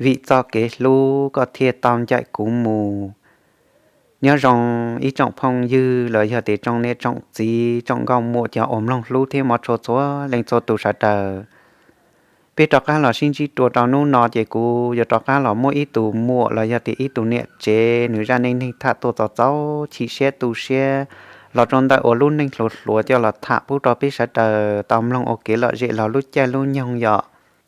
vim txoj kev hlub koj thiaj tau ncaim kuv mus. Nyob zoo ib tsoom phooj ywg los yog tias tsoom niam tsoom txiv tsoom nkauj muam cov uas mloog hlub thiab hmov tshua txhua leej txhua tus sawv daws. Peb rov qab los sib ntsib dua rau hnub no ces kuv yuav rov qab los muab ib tug muam los yog tias ib tug niam tsev nws zaj neej neeg tham tuaj txaus txaus chim siab tu siab los rau ntawm uas lub neej hluas hluas coj los tham pub rau peb sawv daws tau mloog ua kev lom zem los lub caij lub nyoog yom.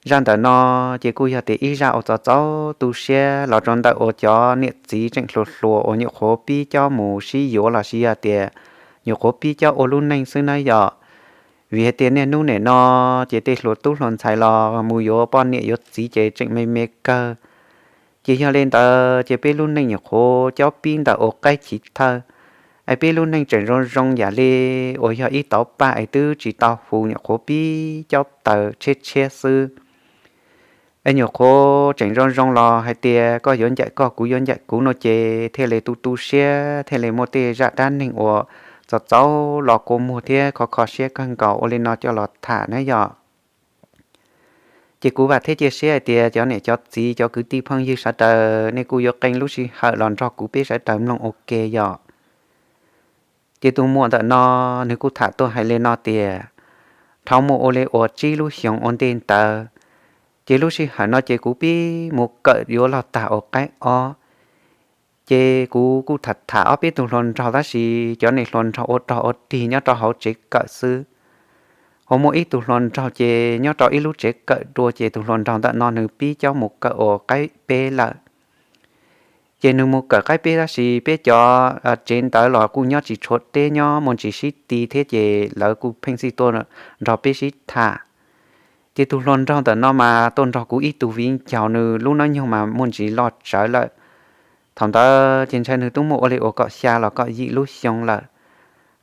Zaj ntawm no ces kuj yog tias ib zaj uas txaus txaus tu siab los rau ntawm uas cov niam txiv tseem hluas hluas uas nyuam qhuav pib cob mus sib yuav los sis yog tias nyuam qhuav pib cob ua lub neej xwb na yom. Vim hais tias niaj hnub nim no ces tej hluas tub hluas ntxhais los mus yuav poj niam yuav txiv ces tseem me me kawg. Ces yog li ntawd ces peb lub neej nyuam qhuav cob pib ntawm uas qaib chiv thawj, es peb lub neej tseem zoo zoo yam li uas yog ib tauv paj es twb tsis tau hu nyuam qhuav pib cob taws tshiab tshiab xwb. Es nyuam qhuav tseem zoo zoo los hais tias koj yuav ncaim koj kuv yuav ncaim kuv no ces thiaj li tu tu siab thiaj li muaj tej zaj dab neeg uas txaus txaus los kua muag thiab kho kho siab kawg nkaus ua li no coj los tham na yom. Ces kuv vam thiab cia siab hais tias cov niam cov txiv cov kwv tij phooj ywg sawv daws nej kuj yuav qee lub sij hawm los nrog kuv peb sawv daws mloog ua ke yom. Ces tus muam ntawm no nws kuj tham tuaj hais li no tias, dhau mus ua li uas tsib lub xyoos ua ntej ntawd, ces lub sij hawm no ces kuv pib mus kawm yuav los tag uas qaib ob. Ces kuv kuj tham tham ob peb tug hluas nraug tab sis cov niag hluas nraug ua rog ua rig nyob rau hauv tsev kawm xwb. Ho muaj ib tug hluas nraug ces nyob rau ib lub tsev kawm dua ces tus hluas nraug ntawm no nws pib cob mus kawm uas qaib peb lawm. Ces nws mus kawm qaib peb tab sis peb cov tsev ntawd los kuj nyob tsis tshua deb nyob muaj ntsis sib ti thiab ces lawv kuj pheej xij tuaj nrog peb sib tham. Ces tus hluas nraug ntawm no mas tuaj nrog kuv ib tug viv ncaus nws lub hnub nyoog mas muaj ntsis loj tsawv lawm. Thaum ntawd ces ntshai nws twb muaj ua li uas kaum xya los kaum yim lub xyoo lawm.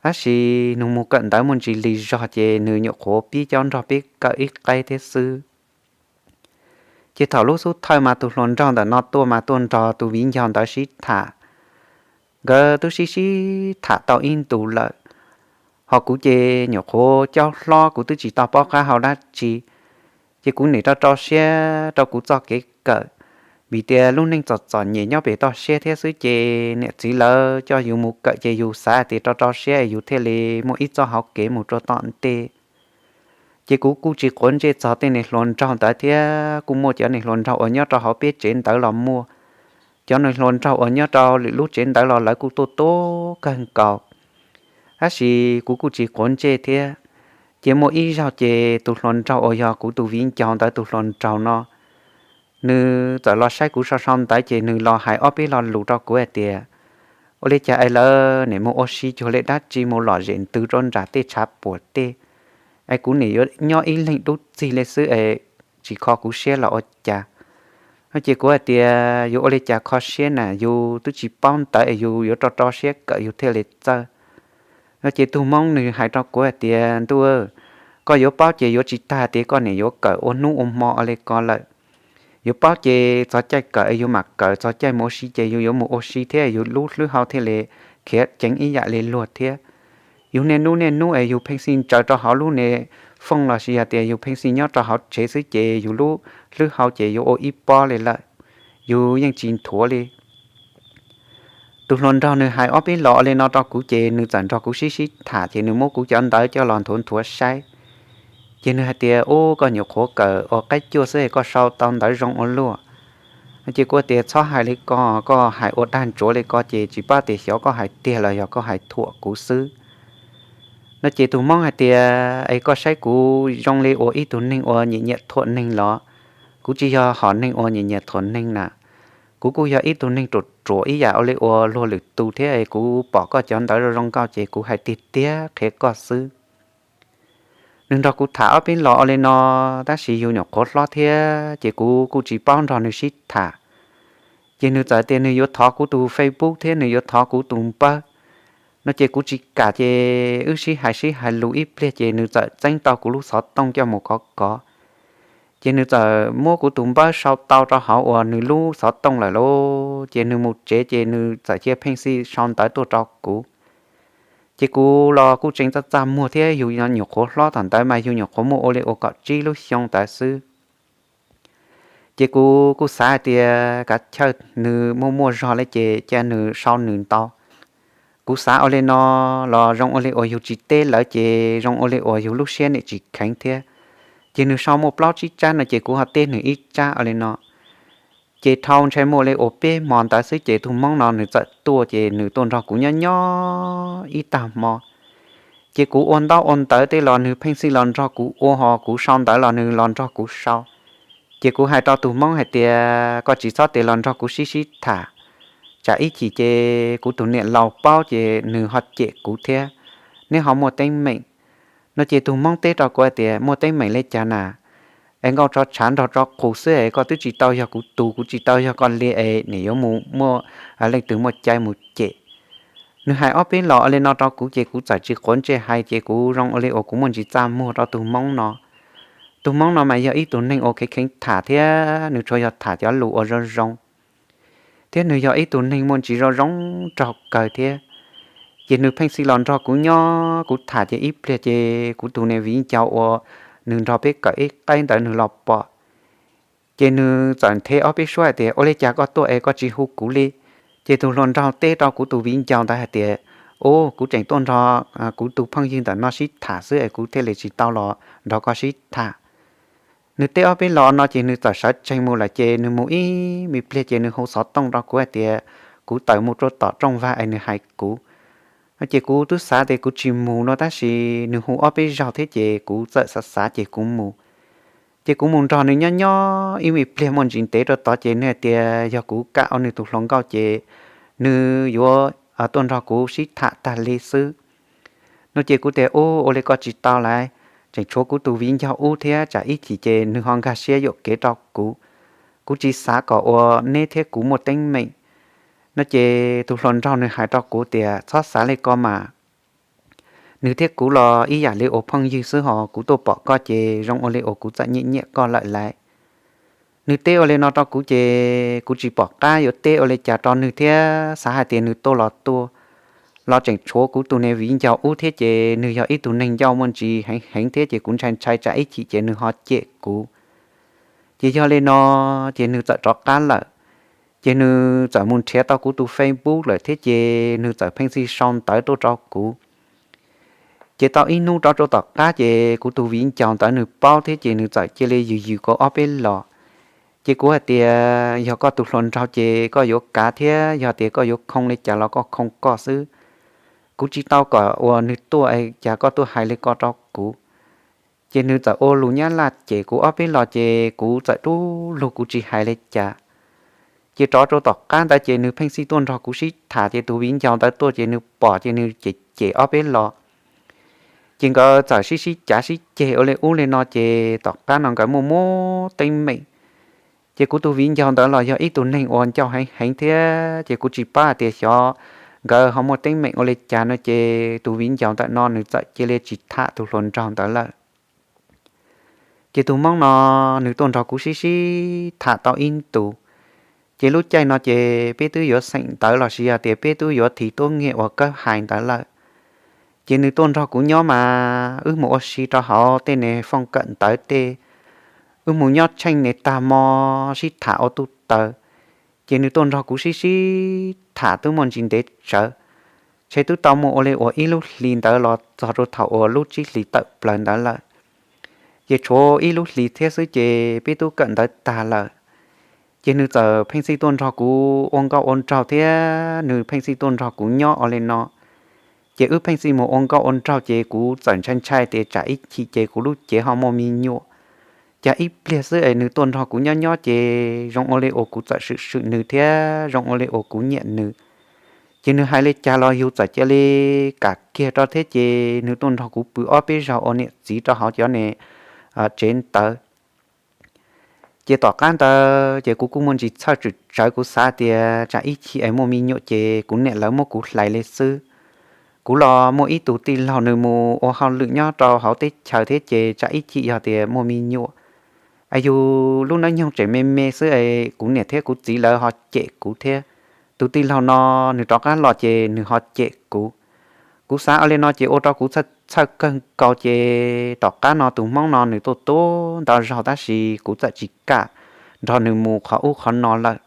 Tab sis nws mus kawm ntawv muaj ntsis lig zog ces nws nyuam qhuav pib cob nrog peb kawm ib qaib thiab xwb. Ces thaum lub xub thawj mas tus hluas nraug ntawm no tuaj mas tuaj nrog tus viv ncaus ntawd sib tham. Nkawd twb sib sib tham tau ib ntus lawm, ho kuv ces nyuam qhuav cob hlob kuv twb tsis tau paub qab hau dab tsi. Ces kuv nim rau rau siab rau kuv txoj kev kawm, vim tias lub neej txom txom nyem nyob pem toj siab thiab xwb ces niam txiv lawv coj yus mus kawm ces yus xav tias rau rau siab yus thiaj li muaj ib txoj hauv kev mus rau tom ntej. Ces kuv kuj tsis quav ntsej txog tej niag hluas nraug ntawd thiab kuj muaj cov niag hluas nraug uas nyob rau hauv peb tsev ntawd los muaj. Cov niag hluas nraug uas nyob rau lwm lub tsev ntawd los lawv kuj tuaj tuaj kawg nkaus. Tab sis kuv kuj tsis quav ntsej thiab. Ces muaj ib zaug ces tus hluas nraug uas yog kuv tus viv ncaus ntawd tus hluas nraug no, nws txawm los saib kuv sau sau ntawv ces nws los hais ob peb lo lus rau kuv hais tias, ua li cas es lawv nim mus ua si cuag li dab tsi mus lom zem ntws rau nram tej tshav puam tej, es kuv nim yuav nyob ib leeg dub txig li xwb es tsis kho kuv siab los ua cas. No ces kuv hais tias yus ua li cas kho siab na, yus twb tsis paub ntawv es yus yuav rau rau siab kawm yus thiaj li txawj. No ces tus hmoob nws hais rau kuv hais tias, ntuj, koj yuav paub ces yuav tsis tag tias koj nim yuav kawm ua hnub ua hmo ua li ko lawm. Yuav paub ces txog caij kawm es yus mam kawm, txog caij mus ua si ces yus yuav mus ua si thiab yus lub hlwb hau thiaj li khiav ceev ib yam li luag thiab. Yus niaj hnub niaj hnub es yus pheej xij ntsaws rau hauv lub niag fooj los sis yog tias yus pheej xij nyob rau hauv tsev xwb ces yus lub hlwb hau ces yuav ua ib pob li lawm, yus yeej tsis nthuav li. Tus hluas nraug nws hais ob peb lo li no rau kuv ces nws txawm nrog kuv sib sib tham ces nws muab kuv cov ntawv coj los nthuav nthuav saib. Ces nws hais tias, ub, koj nyuam qhuav kawm ua qaib cuaj xwb koj sau tau ntawv zoo ua luaj. Ces kuv tias, txhob hais li ko, koj hais ua dag ntsuav li ko ces tsis paub tias xyov koj hais tiag los yog koj hais thuam kuv xwb. No ces tus hmoob hais tias, es koj saib kuv zoo li ua ib tug neeg uas nyiam nyiam thuam neeg los? Kuv tsis yog hom neeg uas nyiam nyiam thuam neeg na. Kuv kuj yog ib tug neeg ruam ruam ib yam ua li ua luag lwm tus thiab es kuv pom koj cov ntawv zoo zoo nkauj ces kuv hais tiag tiag qhia koj xwb. Nws nrog kuv tham ob peb lo ua li no, tab sis yus nyuam qhuav hlob thiab ces kuv kuj tsis paub nrog nws sib tham. Ces nws txawm tias nws yuav thov kuv tus Facebook thiab nws yuav thov kuv tus npawb. No ces kuv tsis kam ces wb sib hais sib hais lus ib pliag ces nws txawm txeeb tau kuv lub xov tooj coj mus kov kov. Ces nws txawm muab kuv tus npawb sau tau rau hauv uas nws lub xov tooj lawm lauj. Ces nws mus tsev ces nws txawm cia pheej xij sau ntawv tuaj rau kuv. Ces kuv los kuj tseem txaj txaj muag thiab yus nyuam qhuav hlob thaum ntawd mas yus nyuam qhuav muaj ua li ua kaum tsib lub xyoo ntawd xwb. Ces kuv kuj xav hais tias kav chawj, nws muaj muaj zog li ces cia nws sau nws ntau. Kuv xav ua li no los zoo ua li uas yus tsis teb lawv ces zoo ua li uas yus lub siab nim tsis kheev thiab. Ces nws sau muaj plaub tsib tsab no ces kuv ho teb nws ib tsab ua li no. Ces dhau ntshai muaj li uas peb hmo ntawd xwb ces tus hmoob no nws txawm tuaj ces nws tuaj nrog kuv nyob nyob ib tag hmo. Ces kuv ua ntaub ua ntawv tej los nws pheej xij los nrog kuv ua, ho kuv sau ntawv los nws los nrog kuv sau. Ces kuv hais rau tus hmoob hais tias koj tsis txhob tes los nrog kuv sib sib tham, tsam ib chim ces kuv tus niam laus paub ces nws ho cem kuv thiab, neb ho muaj teeb meem. No ces tus hmoob teb rau kuv hais tias muaj teeb meem li cas na, es nkauj tso tshav nrog tso qus xwb es koj twb tsis tau yog kuv tus, kuv tsis tau yog koj li es nim yuav mus muaj leej twg muaj cai mus cem. Nws hais ob peb los ua li no rau kuv ces kuv txawm tsis quav ntsej hais ces kuv zoo ua li uas kuv muaj ntsis txaj muag rau tus hmoob no. Tus hmoob no mas yog ib tug neeg uas kheev kheev tham thiab nws tsuas yog tham cov lus uas zoo zoo, thiab nws yog ib tug neeg muaj ntsis zoo zoo nraug kawg thiab. Ces nws pheej xij los nrog kuv nyob kuv tham ces ib pliag ces kuv tus niam viv ncaus uas nws nrog peb kawm ib qaib ntawd nws los pom. Ces nws txawm nthe ob peb suab hais tias ua li cas koj tuaj es koj tsis hu kuv li? Ces tus hluas nraug teb rau kuv tus viv ncaus ntawd hais tias, u, kuv tseem tuaj nrog kuv tus phooj ywg ntawm no sib tham xwb es kuv thiaj li tsis tau los nrog koj sib tham. Nws teb ob peb los no ces nws txawm sawv tsees mus lawm ces nws mus ib me pliag ces nws hu xov tooj rau kuv hais tias kuv tawm mus rau tom rooj vag es nws hais kuv. Ces kuv twb xav tias kuv tsis mus no tab sis nws hu ob peb zaug thiab ces kuv txawm xav xav ces kuv mus. Ces kuv mus nrog nws nyob nyob ib me pliag muaj ntsis ntev rau tod ces nws hais tias yog kuv kam ua nws tus hluas nkauj ces nws yuav tuaj nrog kuv sib tham tag li xwb. No ces kuv tias u, ua li koj tsis tau lawm, tseem tshuav kuv tus viv ncaus ub thiab tsam ib chim ces nws ho nkag siab yuam kev rau kuv. Kuv tsis xav kom uas neb thiab kuv muaj teeb meem. No ces tus hluas nraug nws hais rau kuv tias txhob xav li ko mas, nws thiab kuv los ib yam li ua phooj ywg xwb, ho kuv tuaj pom koj ces zoo ua li uas kuv txawm nyiam nyiam koj lawm laiv. Nws teb ua li no rau kuv ces kuv tsis pom qab yuav teb ua li cas rau nws thiab xav hais tias nws tuaj los tuaj, los tseem tshuav kuv tus niam viv ncaus ub thiab ces nws yog ib tug neeg ncauj muaj ntsis heev heev thiab ces kuv ntshai ntshai tsam ib chim ces nws ho cem kuv. Ces yog li no ces nws txawm rov qab lawm. Ces nws txawm mus nrhiav tau kuv tus Facebook lawm thiab ces nws txawm pheej xij sau ntawv tuaj rau kuv. Ces tau ib hnub rov rau tom qab ces kuv tus viv ncaus ntawd nws paub thiab ces nws txawm cia li yws yws kuv ob peb los. Ces kuv hais tias yog koj tus hluas nraug ces koj yuav kav thiab yog tias koj yuav khoo li cas los koj khoo koj xwb. Kuv tsis tau kom uas nws tuaj es cas koj tuaj hais li ko rau kuv. Ces nws txawm ua lus Nyab Laj cem kuv ob peb los ces kuv txawm dub lug kuv tsis hais li cas. Ces rov rau tom qab ntawd ces nws pheej xij tuaj nrog kuv sib tham ces tus viv ncaus ntawd tuaj ces nws pom ces nws cem cem ob peb los. Ces nkawd txawm sib sib cav sib ceg ua li ub li no ces tom qab no nkawd muaj muab teeb meem. Ces kuv tus viv ncaus ntawd los yog ib tug neeg uas ncauj heev heev thiab ces kuv tsis paub hais tias xyov nkawd ho muaj teeb meem ua li cas no ces tus viv ncaus ntawm no nws txawm cia li tsis tham tus hluas nraug ntawd lawm. Ces tus hmoob no nws tuaj nrog kuv sib sib tham tau ib ntus. Ces lub caij no ces peb twb yuav xeem ntawv los sis yog tias peb twb yuav thim tuab nkiag uas kawg hais ntawd lawm. Ces nws tuaj nrog kuv nyob mas wb mus ua si rau hauv tej ne fooj kawm ntawv tej, wb mus nyob tsheej ne tag hmo sib tham ua tuj taws. Ces nws tuaj nrog kuv sib sib tham twb muaj ntsis ntev tsawv, ntshe twb tau muaj ua li uas ib lub hlis ntawd los txog rau thaum uas lub tsib hlis tawm plaws ntawd lawm. Ces tshuav ib lub hlis thiab xwb ces peb twb kawm ntawv tag lawm. Ces nws txawm pheej xij tuaj nrog kuv ua nkauj ua nraug thiab nws pheej xij tuaj nrog kuv nyob ua li no. Ces wb pheej xij mus ua nkauj ua nraug ces kuv txawm ntshai ntshai tias tsam ib chim ces kuv lub cev ho muaj me nyuam. Cas ib pliag xwb es nws tuaj nrog kuv nyob nyob ces zoo ua li uas kuv txawm swm swm nws thiab zoo ua li uas kuv nyiam nws. Ces nws hais li cas los yus txawm cia li kam kiag rau thiab ces nws tuaj nrog kuv pw ob peb zaug ua niam txiv rau hauv cov ne tsev ntawd. Ces tom qab ntawd ces kuv kuj muaj ntsis txhawj tswm tsawv, kuv xav tias tsam ib chim es muaj me nyuam ces kuv niam lawv muab kuv hlais li xwb. Kuv los muaj ib tug tij laug nws mus ua hauj lwm nyob rau hauv teb chaws thiab ces tsam ib chim yog tias muaj me nyuam es yus lub neej nyoog tseem me me xwb es kuv niam thiab kuv txiv lawv ho cem kuv thiab. Tus tij laug no nws rov qab los ces nws ho cem kuv. Kuv xav ua li no ces ua rau kuv txhawj kawg nkaus ces tom qab no tus hmoob no nws tuaj tuaj ntau zaug tab sis kuv txawm tsis kam nrog nws mus qhov ub qhov no lawm.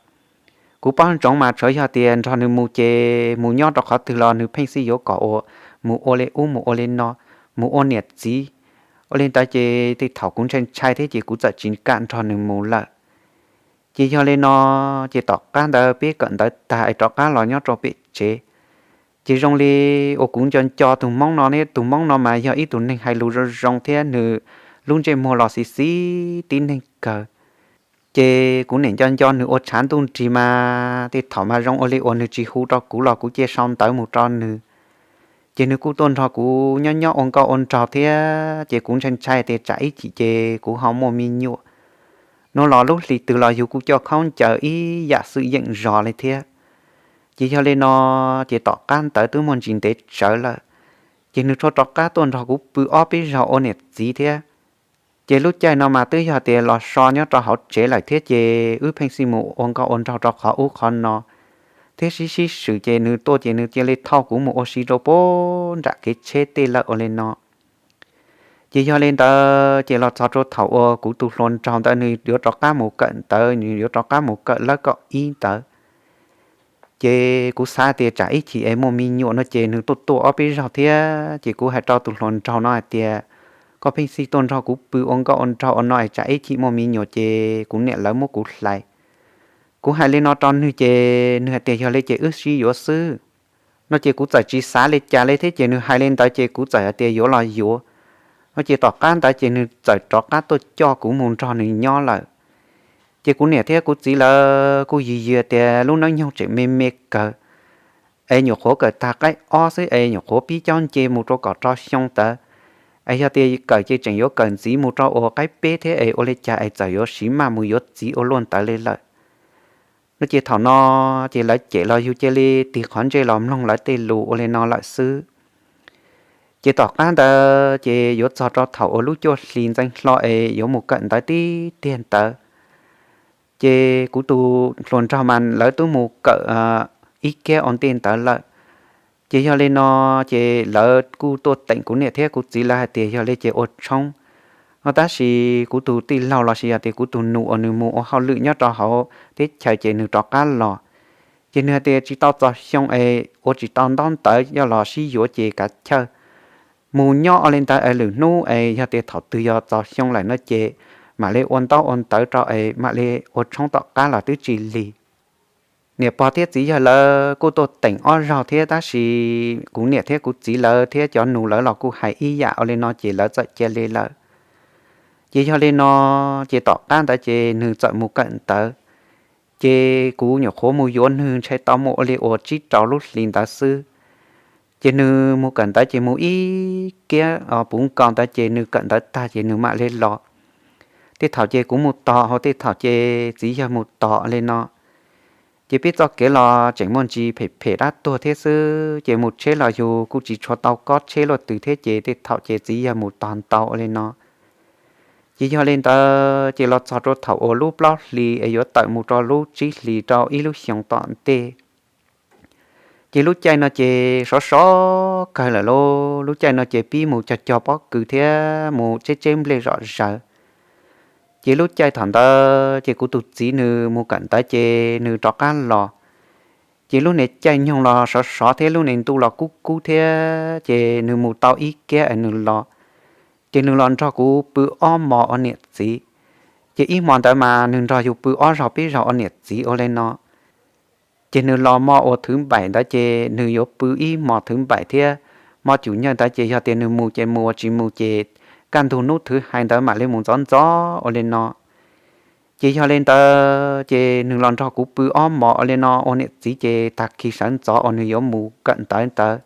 Kuv paub ntsoov mas tsuav yog tias nrog nws mus ces mus nyob rau qhov twg los nws pheej xij yuav kom ua, mus ua li ub mus ua li no, mus ua niam txiv. Ua li ntawd ces tej thaum kuv ntshai ntshai thiab ces kuv txawm tsis kam nrog nws mus lawm. Ces yog li no, ces tom qab ntawd peb kawm ntawv tag es rov qab los nyob rau pem tsev, ces zoo li uas kuv nco nco tus hmoob no ne, tus hmoob no mas yog ib tug neeg hais lus zoo zoo thiab nws lub ntsej muag los xiv xiv tib neeg kawg. Ces kuv niam nco nco nws ua tshav ntuj nrig mas tej thaum mas zoo ua li uas nws tsis hu rau kuv los kuv cia sau ntawv mus rau nws. Ces nws kuj tuaj nrog kuv nyob nyob ua nkauj ua nraug thiab ces kuv ntshai ntshai tias tsam ib chim ces kuv ho muaj me nyuam. Hnub los lub hli twg los yus kuj coj khaub ncaws ib yam xwm yeem zos li thiab. Ces yog li no, ces tom qab ntawd twb muaj ntsis ntev tsawv lawm, ces nws rov rov qab tuaj nrog kuv pw ob peb zaug ua niam txiv thiab. Ces lub caij no mas twb yog tias los so nyob rau hauv tsev lawm thiab ces wb pheej xij mus ua nkauj ua nraug rau qhov ub qhov no thiab sib sib swm ces nws tuaj ces nws cia li thauj kuv mus ua si rau puag nram kev tsheb tej lawm ua li no. Ces yog li ntawd ces los txog rau thaum uas kuv tus hluas nraug ntawd nws yuav rov qab mus kawm ntawv, nws yuav rov qab mus kawm lab kaum ib ntawd, ces kuv xav tias tsam ib chim es muaj me nyuam no ces nws tuaj tuaj ob peb zaug thiab ces kuv hais rau tus hluas nraug no hais tias, koj pheej xij tuaj nrog kuv pw ua nkauj ua nraug ua no es tsam ib chim muaj me nyuam ces kuv niam lawv muab kuv hlais. Kuv hais li no rau nws ces nws hais tias yog li ces wb sib yuav xwb no ces kuv txawm tsis xav li cas li thiab ces nws hais li ntawd ces kuv txawm hais tias yuav los yuav no ces tom qab ntawd ces nws txawm rov qab tuaj coj kuv mus nrog nws nyob lawm. Ces kuv niam thiab kuv txiv lawv kuj yws yws tias lub neej nyoog tseem me me kawg, es nyuam qhuav kawm tag qaib ob xwb es nyuam qhuav pib caub nce mus rau kaum rau xyoo ntawd, es yog tias kawm ces tseem yuav kawm ntxiv mus rau uas qaib peb thiab es ua li cas es txawm yuav siv maj mus yuav txiv ua luaj ntawd li lawm no ces thaum no ces lawv cem los yus cia li tig qhov ntsej los mloog lawv tej lus ua li no lawm xwb. Ces tom qab ntawd ces yuav txog rau thaum uas lub cuaj hlis ntxeev hlo es yuav mus kawm ntawv tib tiag ntawd, ces kuv tus hluas nraug mas lawv twb mus kawm ib kiab ua ntej ntawd lawm. Ces yog li no, ces lawv kuj tuaj teem kuv niam thiab kuv txiv lawv hais tias yog li ces ua tshoob no, tab sis kuv tus tij laug los sis yog tias kuv tus nus uas nws mus ua hauj lwm nyob rau hauv teb chaws ces nws rov qab los, ces nws hais tias tsis tau txog xyoo es ua tsis tau ntaub ntawv coj los sib yuav ces kav chawj mus nyob ua li ntawd es lwm hnub es yog tias thaum twg yog txog xyoo lawm no ces mam li ua ntaub ua ntawv rau es mam li ua tshoob tom qab los twb tsis lig. Niam pog thiab txiv yawg lawv kuj tuaj teem ob zaug thiab tab sis kuv niam thiab kuv txiv lawv thiab cov nus lawv los kuj hais ib yam ua li no ces lawv txawm cia li lawm. Ces yog li no, ces tom qab ntawd ces nws txawm mus kawm ntawv, ces kuv nyuam qhuav mus yuav nws ntshai tau muaj ua li uas tsib rau lub hlis ntawd xwb. Ces nws mus kawm ntawv ces mus ib kiab puv nkaus ntawd ces nws kawm ntawv tag ces nws mam li los. Tej thaum ces kuv mus tos hauv, tej thaum ces txiv yawg mus tos li no. Ces peb txoj kev los tseem muaj ntsis phem phem dab tuag thiab xwb, ces mus tsheb los yus kuj tsis tshua tau kob tsheb luaj twg thiab ces tej thaum ces txiv yawg mus tos ntau ua li no. Ces yog li ntawd ces los txog rau thaum uas lub plaub hlis es yuav tawm mus rau lub tsib hlis rau ib lub xyoo tom ntej, ces lub caij no ces sov sov kawg lawm lauj. Lub caij no ces pib mus cog cog pob kws thiab mus tseb tseb nplej zom zaws. Ces lub caij thaum ntawd ces kuv tus txiv nws mus kawm ntawv ces nws rov qab los. Ces lub niag caij nyoog los sov sov thiab lub niag ntuj los kub kub thiab ces nws mus tau ib kiab es nws los. Ces nws los nrog kuv pw ob hmos ua niam txiv. Ces ib hmos ntawd mas nws nrog yus pw ob zaug peb zaug ua niam txiv ua li no. Ces nws los hmo uas thwv npaim ntawd ces nws yuav pw ib hmos thwv npaim thiab, hmo cum nyawj ntawd ces yog tias nws mus ces mus, tsis mus ces kaj ntug hnub thwv hais ntawd mam li mus ntxov ntxov ua li no. Ces yog li ntawd ces nws los nrog kuv pw ob hmos ua li no ua niam txiv ces tag kis sawv ntxov uas nws yuav mus kawm ntawv ntawd,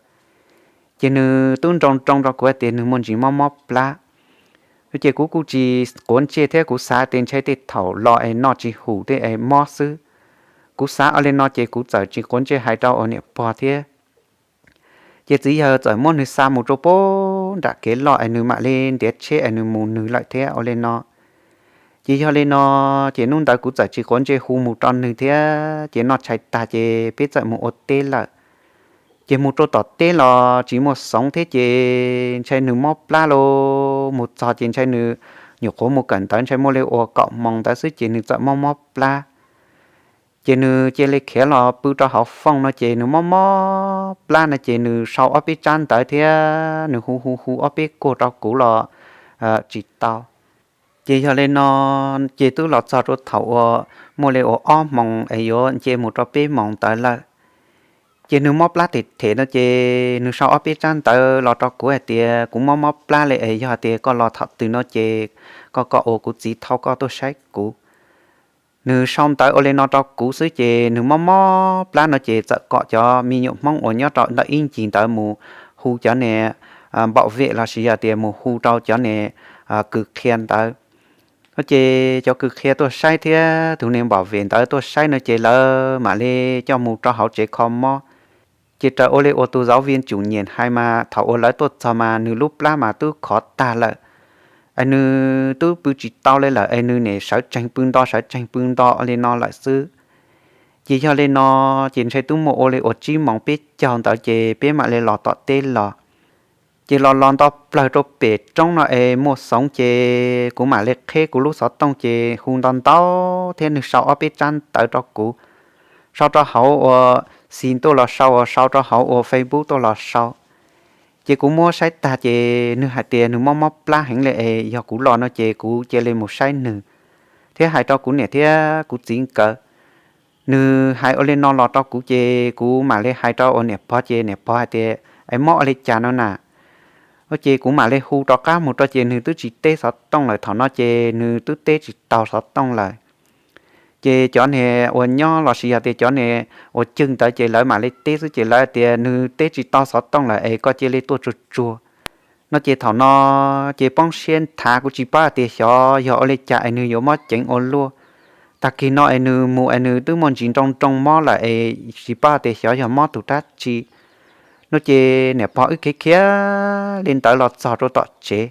ces nws twb nroo nroo rau kuv hais tias nws muaj ntsis mob mob plab. Ces kuv kuj tsis quav ntsej thiab kuv xav tias ntshai tej thaum los es noj tsis hum tej es mob xwb. Kuv xav ua li no ces kuv txawm tsis quav ntsej hais rau uas niam pog thiab. Ces txiv yawg txawm muab nws xa mus rau puag nram kev loj es nws mam li ntiav tsheb es nws mus nws lawm thiab ua li no. Ces yog li no, ces hnub ntawd kuv txawm tsis quav ntsej hu mus rau nws thiab, ces noj tshais tag ces peb txawm mus ua teb lawm. Ces mus rau tom teb los tsis muaj xoov thiab ces ntshai nws mob plab lauj, mus txog ces ntshai nws Nyuam qhuav mus kawm ntawv ntshai muaj li uas kaum moos ntawd xwb ces nws txawm mob mob plab. Ces nws cia li khiav los pw rau hauv fooj no ces nws mob mob plab no ces nws sau ob peb tsab ntawv thiab nws hu hu hu ob peb kuag rau kuv los tsis tau. Ces yog li no ces twb los txog rau thaum uas muaj li uas ob moos es yuav nce mus rau peb moos ntawd lawm. Ces nws mob plab them them no ces nws sau ob peb tsab ntawv los rau kuv hais tias kuv mob mob plab li es yog tias koj los thaum twg no ces koj kom ua kuv txiv thauj koj tuaj saib kuv. Nws sau ntawv ua li no rau kuv xwb ces nws mob mob plab no ces txawm kom cov me nyuam Hmoob uas nyob rau ntawm ib ncig ntawd mus hu cov niag npam vem los sis yog tias mus hu rau cov niag kws qhia ntawd. Ces cov kws qhia tuaj saib thiab tus niag npam vem ntawd tuaj saib no ces lawv mam li coj mus rau hauv tsev kho mob. Ces raws ua li uas tus zauv vias tsum nyiam hais mas thaum uas lawv tuaj txog mas nws lub plab mas twb khov tag lawm, es nws twb pw tsis tau li lawm es nws nim sawv tsees pw nto sawv tsees pw nto li no lawm xwb. Ces yog li no ces ntshe twb muaj ua li uas tsib moos peb caug ntawd ces peb mam li los tom teb los. Ces los los nto plaws rau pem roob no es muaj xoov ces kuv mam li qheb kuv lub xov tooj ces hu nto ntau thiab nws sau ob peb tsab ntawv rau kuv, sau rau hauv uas xis tuaj los sau, sau rau hauv uas Facebook tuaj los sau. Ces kuv muab saib tag ces nws hais tias nws mob mob plab heev li es yog kuv los no ces kuv cia li mus saib nws thiab hais rau kuv niam thiab kuv txiv nkawd. Nws hais ua li no los rau kuv ces kuv mam li hais rau uas niam pog ces niam pog hais tias es mob ua li cas no na. Ces kuv mam li hu rov qab mus rau ces nws twb tsis teb xov tooj lawm, thaum no ces nws twb teb tsis tau xov tooj lawm. Ces cov niag uas nyob los sis yog tias cov niag uas cwg ntawd ces lawv mam li teb xwb ces lawv tias nws teb tsis tau xov tooj lawm es koj cia li tuaj tsuag tsuag no ces thaum no ces poob siab nthav, kuv tsis paub hais tias xyov yog ua li cas es nws yuav mob ceev ua luaj. Tag kis no es nws mus es nws twb muaj ntsis nroo nroo mob lawm es tsis paub hais tias xyov yog mob tus dab tsi no ces niam pog wb khiav khiav li ntawd los txog rau tom tsev.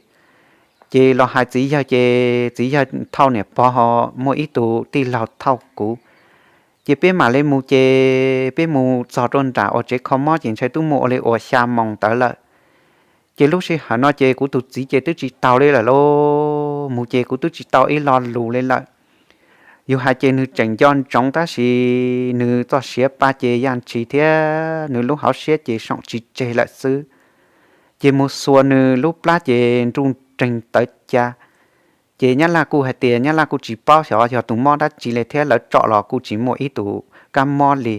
Ces los hais txiv yawg ces txiv yawg thauj niam pog ho muaj ib tug tij laug thauj kuv. Ces peb mam li mus ces peb mus txog rau nram uas tsev kho mob ces ntshai twb muaj ua li uas xya moos ntawd lawm. Ces lub sij hawm no ces kuv tus txiv ces twb tsis taus li lawm lauj, mus ces kuv twb tsis tau ib lo lus li lawm. Yus hais ces nws tseem nco ntsoov tab sis nws txoj siav pa ces yaj ntshis thiab nws lub hauv siab ces soom tsis tseg lawm xwb. Ces mus xuas nws lub plab ces nruj nreeg tawv ca. Ces nyab laj kuj hais tias nyab laj kuj tsis paub xyov yog tus mob dab tsi li thiab lawv tsom los kuj tsis muaj ib tug kab mob li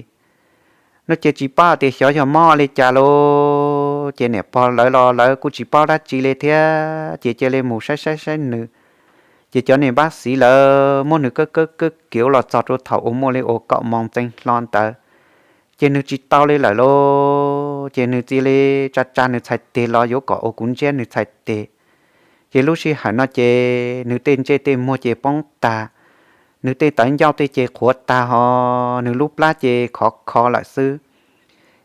no ces tsis paub hais tias xyov yog mob li cas lauj. Ces niam pog lawv los lawv kuj tsis paub dab tsi li thiab ces cia li mus saib saib saib nws. Ces cov niag npab xiv lawv muab nws kawb kawb kawb kiv los txog rau thaum uas muaj li uas kaum moos txee hlo ntawd, ces nws tsis tau li lawm lauj. Ces nws cia li tsa tsa nws txhais tes los yuav kom ua kuv ntsiab nws txhais tes. Ces lub sij hawm no ces nws tej ntsej tej muag ces poob tag, nws tej tawv ncauj tej ces qhuav tag ho nws lub plab ces khov kho lawm xwb.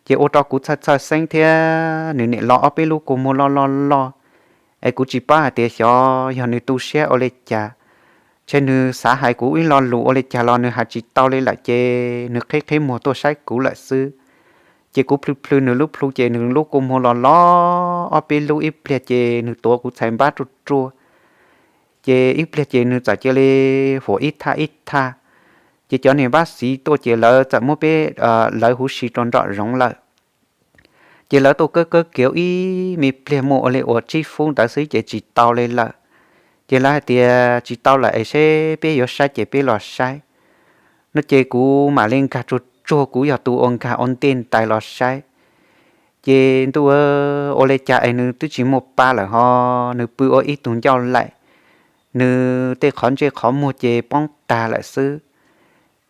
Ces ua rau kuv txhawj txhawj xeeb thiab nws niam lo ob peb lub kua muag loj loj loj, es kuv tsis paub hais tias xyov yog nws tu siab ua li cas. Ces nws xav hais kuv ib lo lus ua li cas los nws hais tsis tau li lawm ces nws qhib qhib muag tuaj saib kuv lawm xwb. Ces kuv plhw plhw nws lub plhu ces nws lub kua muag los los ob peb lub ib pliag ces nws tuav kuv txhais npab ruaj ruaj. Ces ib pliag ces nws txawm cia li huam ib thaj ib thaj. Ces cov niag npab xiv tuaj ces lawv txawm muab peb lawv huv si rau nraum zoov lawm. Ces lawv tuaj kawb kawb kiv ib me pliag muaj ua li uas tsib fub ntawd xwb ces tsis tau li lawm. Ces lawv hais tias tsis tau lawm es seb peb yuav saib ces peb los saib no ces kuv mam li nkag tsuag tsuag, kuv yog tus uas nkag ua ntej ntais los saib. Ces ntuj, ua li cas es nws twb tsis muaj pa lawm ho, nws pw ua ib tug ncauj laim, nws tej qhov ntsej qhov muag ces poob tag lawm xwb.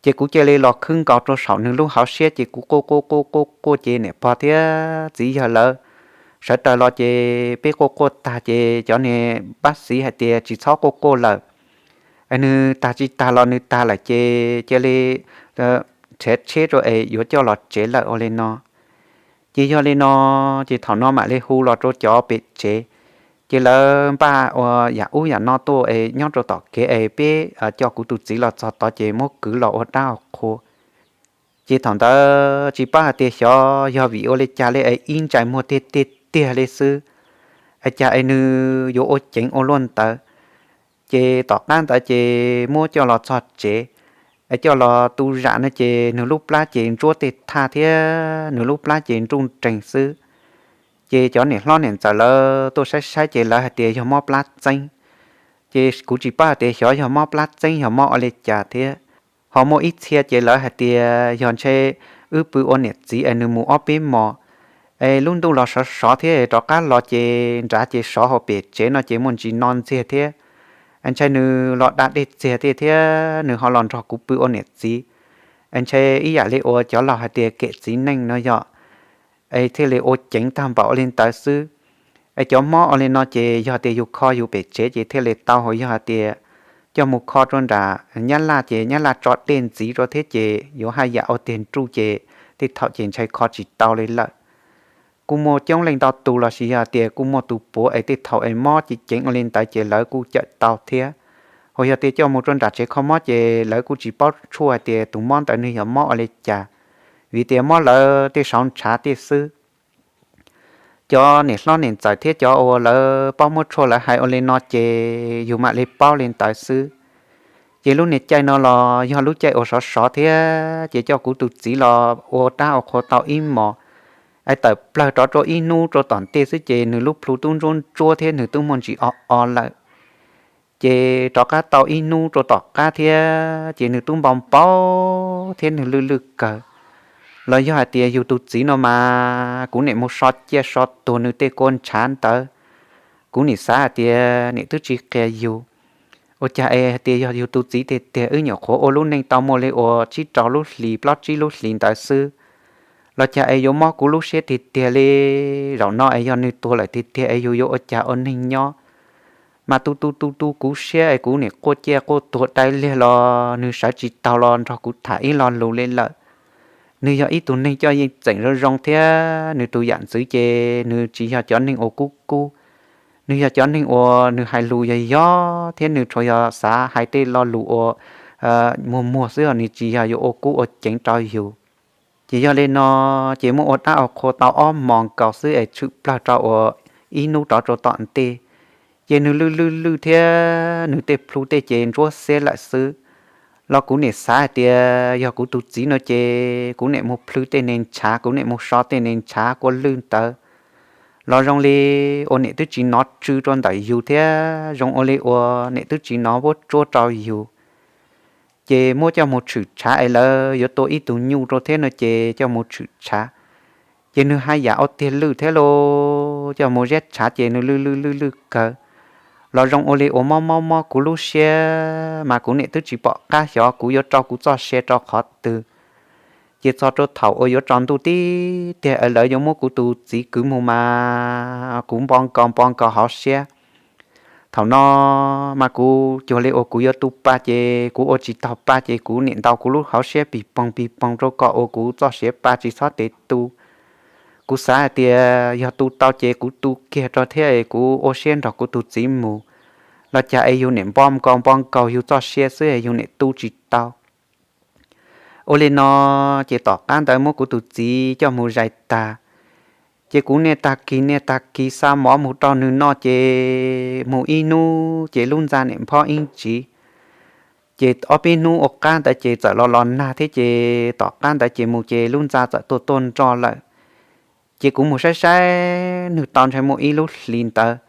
Ces kuv cia li los khwb nkaus rau saum nws lub hauv siab ces kuv quaj quaj quaj quaj quaj ces niam pog thiab txiv yawg lawv sawv raws los ces peb quaj quaj tag ces cov niag npab xiv hais tias tsis txhob quaj quaj lawm, es nws tag tsis tag los nws tag lawm ces cia li nrhiav tsheb rau es yuav coj los tsev lawm ua li no. Ces yog li no, ces thaum no mam li hu los rau cov pem tsev, ces lawv npaj ua yam ub yam no tuaj es nyob rau tom kev es peb coj kuv tus txiv los txog tod ces muab kwv los ua dab ua qhua. Ces thaum ntawd tsis paub hais tias xyov yog vim ua li cas li es ib ntsais muag tiag tiag tiag li xwb, es cas es nws yuav ua ceev ua luaj ntawd. Ces tom qab ntawd ces muab coj los txog tsev, es coj los tu zam no ces nws lub plab ces ntsuab tej thaj thiab nws lub plab ces nruj nreeg xwb. Ces cov niam hlob niam ntxawm lawv tuaj saib saib ces lawv hais tias yog mob plab txeeb. Ces kuv tsis paub hais tias xyov yog mob plab txeeb yog mob ua li cas thiab. Ho muaj ib txhia ces lawv hais tias yog ntshe wb pw ua niam txiv es nws mus ob peb hmos, es lub ntuj los sov sov thiab rov qab los ces nrad ces sov hauv pem tsev no ces muaj ntsis no ntxiag thiab. Es ntshe nws los da dej txiag thiab thiab nws ho los nrog kuv pw ua niam txiv. Es ntshe ib yam li uas cov laus hais tias kem txiv neej no yog, es thiaj li ua ceev tag npaum ua li ntawd xwb. Es cov mob ua li no ces yog tias yus kho yus pem tsev ces thiaj li tau, hos yog hais tias coj mus kho rau nram Nyab Laj ces Nyab Laj tso dej ntxiv rau thiab ces yuav haj yam ua tiag nruj ces tej thaum ces ntshai kho tsis tau li lawm. Kuj muaj coob leej ntau tus los sis yog tias kuj muaj tus puav es tej thaum es mob ceev ceev ua li ntawd ces lawv kuj cawm tau thiab. Hos yog tias coj mus rau nram tsev kho mob ces lawv kuj tsis paub tshuaj hais tias tus mob ntawd nws yog mob ua li cas, vim tias mob lawv tej saud ntshav tiaj xwb. Cov niam hlob niam ntxawm thiab cov uas lawv paub muab tshuaj lawv hais ua li no ces yus mam li paub li ntawd xwb. Ces lub niag caij no los yog lub caij uas sov sov thiab ces coj kuv tus txiv los ua dab ua qhua tau ib hmos, es tawm plawg rov rau ib hnub rau tom ntej xwb ces nws lub plhu tub ntsuab ntsuab thiab nws tub muaj ntsis o o lawm. Ces rov qab tau ib hnub rau tom qab thiab ces nws tub npau npau thiab nws lwj lwj kawg. Los yog hais tias yus tus txiv no mas kuv niam mus so ciaj so tuag nws tej kua ntshav ntawd, kuv niam xav hais tias niam twb tsis qia yus. Ua cas es hais tias yog yus tus txiv tiag tiag wb nyuam qhuav ua lub neej tau muaj li uas tsib rau lub hlis plaub tsib lub hlis ntawd xwb, los cas es yuav mob kuv lub siab tiag tiag li. Zaum no es yog nws tuag lawm tiag tiag es yus yuav ua cas ua neeg nyob. Mas tu tu tu tu kuv siab es kuv niam quaj ciaj quaj tuag dai liag los nws sawv tsis taus los nrog kuv tham ib lo lus li lawm. Nws yog ib tug neeg coj yeej txeem zoo zoo thiab nws tus yam ntxwv ces nws tsis yog cov neeg uas kub kub. Nws yog cov neeg uas nws hais lus yog yog thiab nws tsuas yog xav hais tej lo lus uas muag muag xwb os, nws tsis yog yuav ua kub ua ceev rau yus. Ces yog li no, ces muab ua dab ua qhua tau ob hmos nkaus xwb es tshwm plawg rau uas ib hnub rov rau tom ntej, ces nws lwj lwj lwj thiab nws tej plhu tej ces ntsuab xiab lawm xwb. Los kuv niam xav hais tias yog kuv tus txiv no ces kuv niam mus plhw tej neeg ntshav, kuv niam mus so tej neeg ntshav kua lwj ntawd. Los zoo li uas niam twb tsis hnov tsw rau ntawm yus thiab zoo ua li uas niam twb tsis hnov vuab tsuab rau yus. Ces muab coj mus tshwm tshav es lawv yuav tua ib tug nyuj rau thiab no ces coj mus tshwm tshav. Ces nws haj yam ua tiag lwj thiab los coj mus ziab tshav ces nws lwj lwj lwj lwj kawg. Los zoo ua li uas mob mob mob kuv lub siab mas kuv niam twb tsis pom qab xyov kuv yuav rau kuv txoj sia rau qhov twg. Ces txog rau thaum uas yuav tsaus ntuj tib tiag es lawv yuav muab kuv tus txiv kwv mus mas kuv npo nkaus npo nkaus hauv siab. Thaum no mas kuv cuag li uas kuv yuav tu pa ces kuv ua tsis taus pa ces kuv niam ntaus kuv lub hauv siab pis poog pis poog rau kom uas kuv txoj sia pa tsis txhob tev tu. Kuv xav hais tias yog tu tau ces kuv tu kiag rau thiab es kuv ua siab nrog kuv tus txiv mus. Los cas es yus niam npo nkaus npo nkaus yus txoj sia xwb es yus niam tu tsis tau. Ua li no, ces tom qab ntawd muab kuv tus txiv coj mus zais tag. Ces kuv niaj tag kis niaj tag kis xa mov mus rau nws noj ces mus ib hnub ces lub ntxa niam nphob ib ntsis. Ces ob peb hnub ua qab ntawd ces txawm los los nag thiab ces tom qab ntawd ces mus ces lub ntxa txawm tuaj tuaj nroj lawm. Ces kuv mus saib saib nws tau ntshe muaj ib lub hlis ntawd,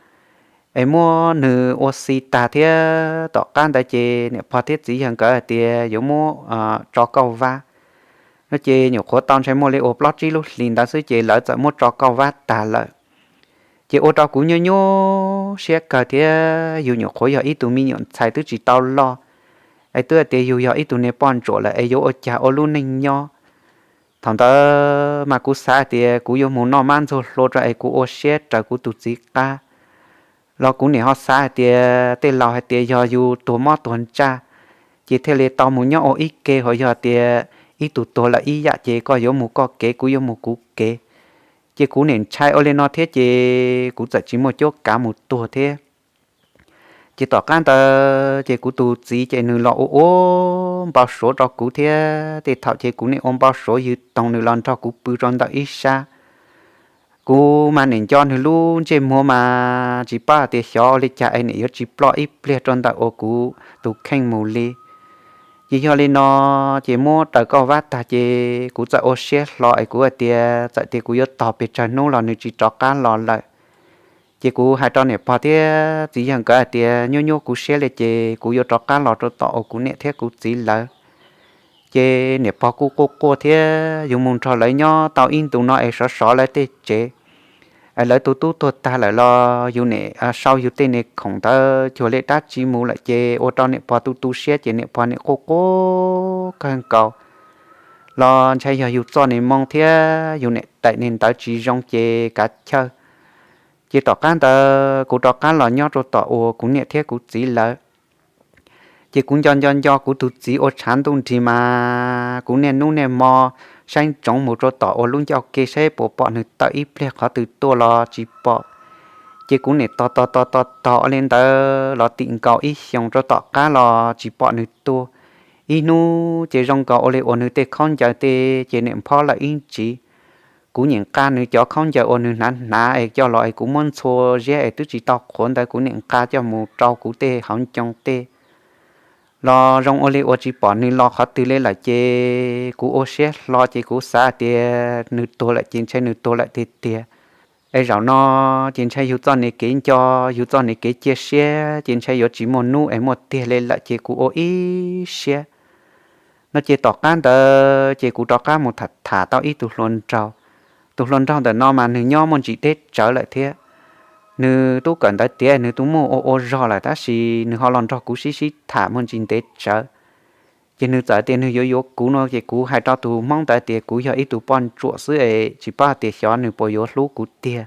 es muab nws ua xi tag thiab tom qab ntawd ces niam pog thiab txiv yawg nkawd hais tias yuav muab tso kauj vab. No ces nyuam qhuav tau ntshe muaj li uas plaub tsib lub hlis ntawd xwb ces lawv txawm muab tso kauj vab tag lawm. Ces ua rau kuv nyuaj nyuaj siab kawg thiab yus nyuam qhuav yog ib tug me nyuam ntxhais twb tsis tau loj, es twb hais tias yus yog ib tug niag poj ntsuam lawm es yuav ua cas ua lub neej nyob. Thaum ntawd mas kuv xav hais tias kuv yuav mus noj mab ntxuag hlua rau es kuv ua siab raws kuv tus txiv qab. Los kuv niam ho xav hais tias tej laus hais tias yog yus tuag mob tuag ntsaj, ces thiaj li tau mus nyob ua ib ke, ho yog tias ib tug tuag lawm ib yam ces koj yuav mus koj kev kuv yuav mus kuv kev. Ces kuv niam ntshai ua li no thiab ces kuv txawm tsis muaj cuab kav mus tuag thiab. Ces tom qab ntawd ces kuv tus txiv ces nws los ua ua npau suav rau kuv thiab tej thaum ces kuv niam ua npau suav ywg toog nws los nrog kuv pw rau ntawm ib sab. Kuv mas nim nco nws lub ntsej muag mas tsis paub hais tias xyov ua li cas es nim yuav tsis ploj ib pliag rau ntawm uas kuv tus kheej mus li. Ces yog li no, ces muab raws kauj vab tag ces kuv txawm ua siab hlo es kuv hais tias txawm tias kuv yuav tos pes tsawg hnub los nws tsis rov qab los lawm. Ces kuv hais rau niam pog thiab txiv yawg nkawd hais tias nyuaj nyuaj kuv siab li ces kuv yuav rov qab los rau tom uas kuv niam thiab kuv txiv lawv. Ces niam pog kuj quaj quaj thiab yus mus nrog lawv nyob tau ib ntus no es sov sov lawv tej tsev. Es lawv tus tub tuag tag lawm los yus nim sau yus tej niag khoom ntawd cuag li dab tsi mus lawm ces ua rau niam pog tu tu siab ces niam pog nim quaj quaj kawg nkaus. Los ntshai yog yus txoj niag moo thiab yus nim daim niag ntawv tsis zoo ces kav chawj. Ces tom qab ntawd kuv rov qab los nyob rau tom uas kuv niam thiab kuv txiv lawv. Ces kuv nco nco nco kuv tus txiv ua tshav ntuj nrig mas kuv niaj hnub niaj hmo saib ntsoov mus rau tom uas lub ncauj ke saib puas pom nws tawm ib pliag qhov twg tuaj los tsis pom. Ces kuv nim tos tos tos tos tos ua li ntawd los tim nkaus ib xyoos rau tom qab los tsis pom nws tuaj. Ib hnub ces zoo nkaus ua li uas nws tej khaub ncaws tej ces nim nphob lawm ib ntsis. Kuv nim nqa nws cov khaub ncaws uas nws hnav hnav es coj los es kuv muab ntxhua ziab es twb tsis tau qhuav ntawd kuv nim nqa coj mus rau kuv tej hauv ncoo tej. Los zoo ua li uas tsis pom nws los qhov twg li lawm ces kuv ua siab hlo ces kuv xav tias nws tuag lawm ces ntshai nws tuag lawm tiag tiag. Es zaum no ces ntshai yus txoj niag kev nco, yus txoj niag kev cia siab ces ntshai yuav tsis muaj hnub es muaj tiag li lawm ces kuv ua ib siab. No ces tom qab ntawd ces kuv rov qab mus tham tham tau ib tug hluas nraug. Tus hluas nraug ntawm no mas nws nyob muaj ntsis deb tsawv lawm thiab. Nws twb kawm ntawv tiav nws twb muaj ua ua zog lawm tab sis nws ho los nrog kuv sib sib tham muaj ntsis ntev tsawv. Ces nws txawm tias nws yuav yuav kuv no ces kuv hais rau tus hmoob ntawd tias kuv yog ib tug poj ntsuam xwb es tsis paub hais tias xyov nws puas yuav hlub kuv tiag.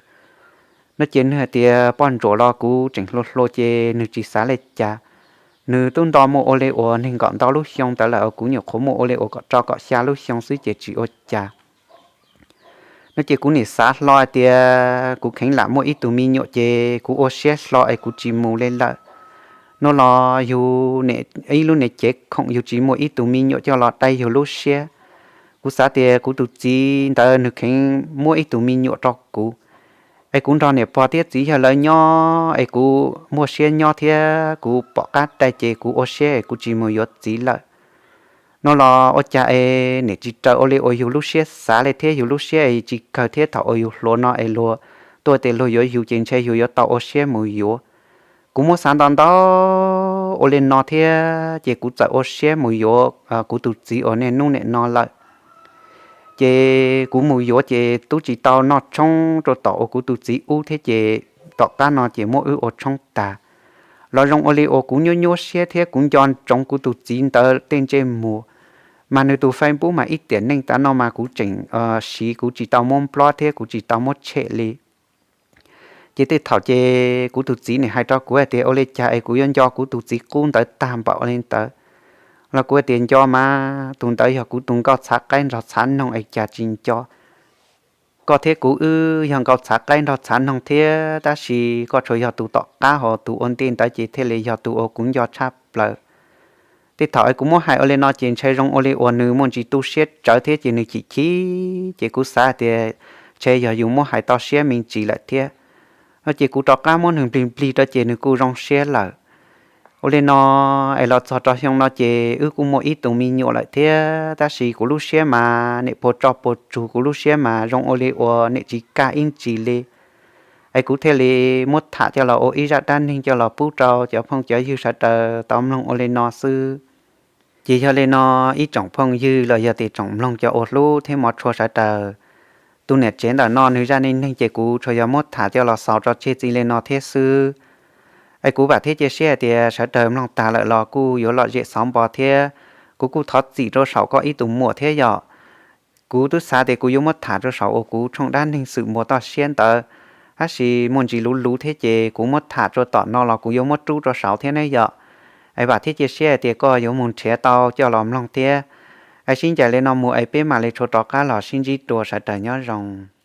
No ces nws hais tias poj ntsuam los kuv tseem hluas hluas ces nws tsis xav li cas. Nws twb nto muaj ua li uas nees nkaum ntau lub xyoo ntawd lawm kuv nyuam qhuav muaj ua li uas kom rau kom xya lub xyoo xwb ces tsis ua cas. No ces kuv nim xav hlo hais tias kuv kheev lam muaj ib tug me nyuam ces kuv ua siab hlo es kuv tsis mus li lawm. No los yus ib lub niag cev khoom yus tsis muaj ib tug me nyuam coj los dai yus lub siab. Kuv xav tias kuv tus txiv ntawd nws kheev muab ib tug me nyuam rau kuv. Es kuv nrog niam pog thiab txiv yawg lawv nyob es kuv muaj siab nyob thiab kuv pom qab dai ces kuv ua siab es kuv tsis mus yuav txiv lawm. No los ua cas es nim tsis raws ua li uas yus lub siab xav li thiab yus lub siab es tsis kawg thiab thaum uas yus hluas no es luag tuaj tias luag yuav yus ces ntshe yus yuav tau ua siab mus yuav. Kuv muab xav ntau ntau ua li no thiab ces kuv txawm ua siab mus yuav kuv tus txiv uas niaj hnub nim no lawm. Ces kuv mus yuav ces twb tsis tau noj tshoob rau tom uas kuv tus txiv ub thiab ces tom qab no ces muab wb ua tshoob tag. Los zoo ua li uas kuv nyuaj nyuaj siab thiab kuv nco ntsoov kuv tus txiv ntawd tej ntsej muag, mas nws tus Facebook mas ib tiam neej tav no mas kuv tseem siv kuv tsis tau muab nplob thiab kuv tsis tau muab tshem li. Ces tej thaum ces kuv tus txiv nim hais rau kuv hais tias ua li cas es kuv yuav nco kuv tus txiv qub ntawd tag npaum li ntawd. Los kuv hais tias nco mas tus ntawd yog kuv tus nkauj txhav qaib nrog txhav noog es cas tsis nco. Koj thiab kuv wb yog nkauj txhav qaib nrog txhav noog thiab tab sis koj tsuas yog tus tom qab hos tus ua ntej ntawd ces thiaj li yog tus uas kuv nco tshaj plaws. Tej thaum es kuv muab hais ua li no ces ntshai zoo ua li uas nws muaj ntsis tu siab tsawv thiab ces nws chim chim ces kuv xav tias ntshe yog yus muab hais tau siab me ntsis lawm thiab. No ces kuv rov qab muab nws nplig nplig rau ces nws kuj zoo siab lawm. Ua li no es los txog rau xyoo no ces wb kuj muaj ib tug me nyuam lawm thiab tab sis kuv lub siab mas nim puas tso puas tsug, kuv lub siab mas zoo ua li uas nim tsis kaj ib ntsis li. Es kuv thiaj li muab tham coj los ua ib zaj dab neeg coj los pub rau cov phooj cov ywg sawv daws tau mloog ua li no xwb. Ces yog li no ib tsoom phooj ywg los yog tias tsoom mloog cov uas hlub thiab hmov tshua sawv daws, tus niam tsev ntawm no nws zaj neej neeg ces kuv tsuas yog muab tham coj los xaus tso tseg txij li no thiab xwb. Es kuv vam thiab cia siab hais tias sawv daws mloog tag lawm los kuj yuav lom zem xauv npo thiab kuv kuj thov txim rau saum koj ib tug muam thiab yom. Kuv twb xav tias kuv yuav muab tham rau saum uas kuv tshooj dab neeg Xwm Npuas Toj Siab ntawd, tab sis muaj ntsis luv luv thiab ces kuv muab tham rau tom no los kuv yuav muab rub rau saud thiab ne yom. Es vam thiab cia siab hais tias koj yuav mus nrhiav tau coj los mloog thiab. Es sib ncaim li no mus es peb mam li tshua rov qab los sib ntsib dua, sawv daws nyob zoo.